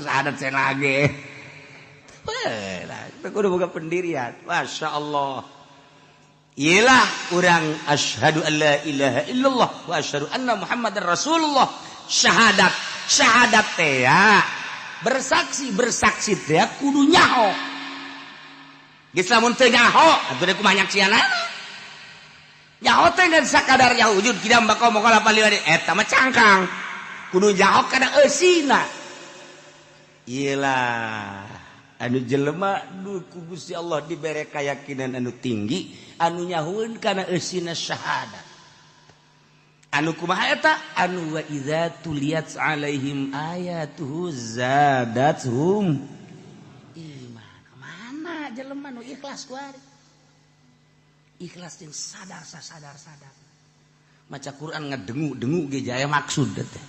Syahadat saya lagi. Wah, kudu boga pendirian. Masya Allah. Iyalah urang asyhadu an la ilaha illallah wa asyhadu anna Muhammadar Rasulullah. Syahadat, syahadat teh ya. Bersaksi, bersaksi teh kudu nyaho. Geus lamun teu nyaho, atuh deui kumaha nyaksianana? Nyaho teh ngan sakadar ya wujud kidam bako mokola paliwadi eta mah cangkang. Kudu nyaho kana eusina. Iyalah anu jelema du ku Gusti Allah dibere keyakinan anu tinggi, anu nyahueun kana eusina syahadat. Anu kumaha eta? Anu wa idza tuliyat alaihim ayatuhu zadathum iman. Mana jelema nu ikhlas kuari? Ikhlas jeung sadar sasadar sadar. Maca Quran ngedengu-dengu ge jaya maksud teh.